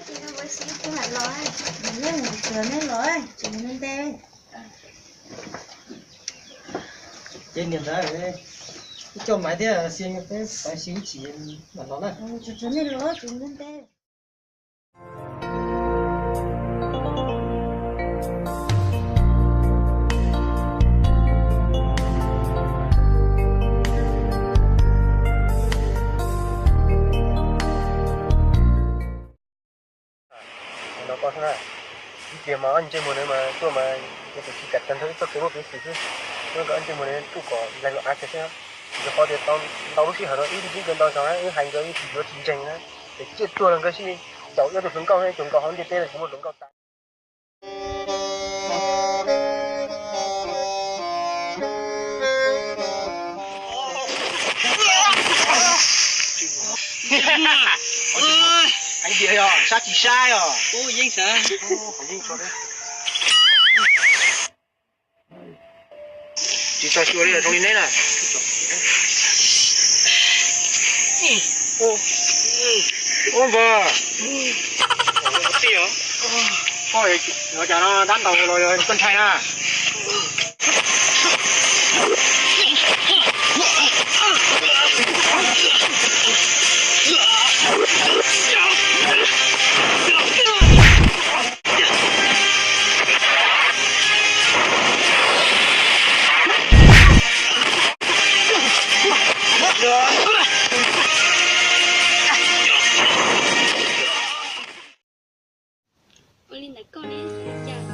Ces mus tsuav nej los, tsis mus nte. Ces niam ntawd, ib co maiv thiab xia peb pais xyw ib chim mam los na. Tsuav nej los tsis mus nte. No koj xwb na, ib pliag mas ob ntsej muag na mas tuaj mas ces tus tsis kam tag nrho ib txoj kev muaj peev xwm xwb. Tuaj nkawd ob ntsej muag na tuaj kom laig los av kiag xwb. Rau qhov tias tau ntau lub sij hawm no wb ntsib nkawd ntau zaus na, wb hais nkawd yeej tsis yuav tsis ntseeg na. Ces ciaj tuag los nkawd sib ncaum ib tug hluas nkauj, ces nkawd hauv ntiaj teb no kuv muaj hluas nkauj tas. Heev tiag yog sab tsis sab os. Tsis txog xyuas li zoo li neb na. Ua npawg, koj yuav cas no, dab ntaus los yog koj ntshai na? Ua li ntawd koj ne, cas